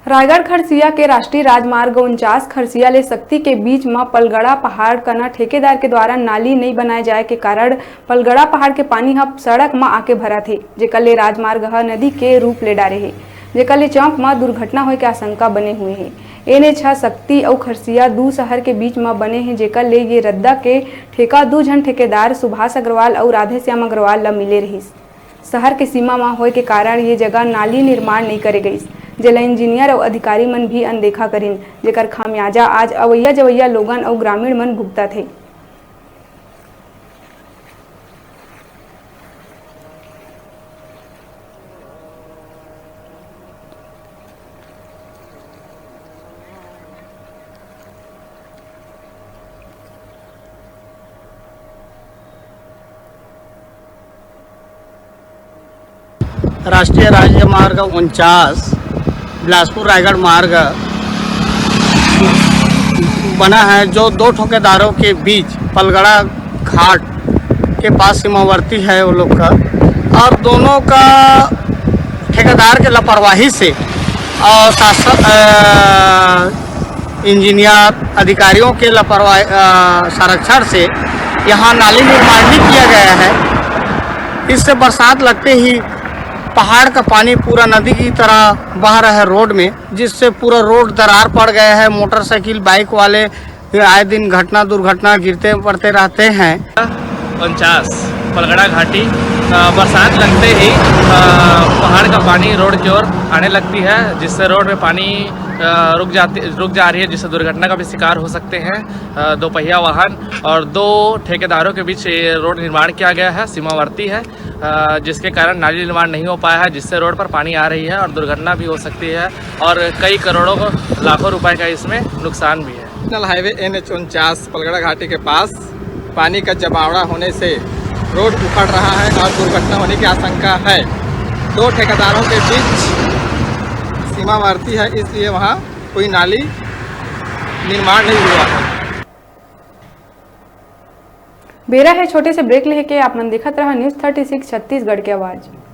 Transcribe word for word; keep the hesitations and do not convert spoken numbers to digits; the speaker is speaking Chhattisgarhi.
रायगढ़ खरसिया के राष्ट्रीय राजमार्ग उनचास खरसिया ले सक्ती के बीच म पलगड़ा पहाड़ कना ठेकेदार के द्वारा नाली नइ बनाए जाए के कारण पलगड़ा पहाड़ के पानी ह सड़क म आके भरत हे, जेकर ले राजमार्ग ह नदी के रूप ले डारे हे, जेकर ले चौक म दुर्घटना होए के आशंका बने हुए हे। एन एच ह सक्ती अउ खरसिया दू शहर के बीच म बने हे, जेकर ले ये रद्दा के ठेका दू झन ठेकेदार सुभाष अग्रवाल अउ राधेश्याम अग्रवाल ल मिले रहिस। शहर के सीमा म होए के कारण ये जगह नाली निर्माण नइ करे गइस, जेला इंजीनियर अउ अधिकारी मन भी अनदेखा करिन, जेकर खामियाजा आज अवइया जवइया लोगन अउ ग्रामीण मन भुगतत हे। राष्ट्रीय राजमार्ग उनचास बिलासपुर रायगढ़ मार्ग बना है, जो दो ठेकेदारों के बीच पलगड़ा घाट के पास सीमावर्ती है वो लोग का, और दोनों का ठेकेदार के लापरवाही से और शासन, अ, इंजीनियर अधिकारियों के लापरवाही, अ, संरक्षण से यहाँ नाली निर्माण नहीं किया गया है। इससे बरसात लगते ही पहाड़ का पानी पूरा नदी की तरह बह रहा है रोड में, जिससे पूरा रोड दरार पड़ गया है। मोटरसाइकिल, बाइक वाले आए दिन घटना दुर्घटना गिरते पड़ते रहते हैं। उनचास पलगड़ा घाटी, अ, बरसात लगते ही, अ, पहाड़ का पानी रोड की ओर आने लगती है, जिससे रोड में पानी, अ, रुक जाती, रुक जा रही है, जिससे दुर्घटना का भी शिकार हो सकते हैं, अ, दोपहिया वाहन। और दो ठेकेदारों के बीच ये रोड निर्माण किया गया है, सीमावर्ती है, अ, जिसके कारण नाली निर्माण नहीं हो पाया है, जिससे रोड पर पानी आ रही है और दुर्घटना भी हो सकती है और कई करोड़ों, लाखों रुपए का इसमें नुकसान भी है। नेशनल हाईवे एन एच उनचास पलगड़ा घाटी के पास पानी का जमावड़ा होने से रोड उखड़ रहा है और दुर्घटना होने की आशंका है। दो ठेकेदारों के बीच सीमावर्ती है, इसलिए वहाँ कोई नाली निर्माण नहीं हुआ है। बेरा है छोटे से ब्रेक लेके, आप मन देखत रहा न्यूज़ थर्टी सिक्स छत्तीसगढ़ के आवाज़।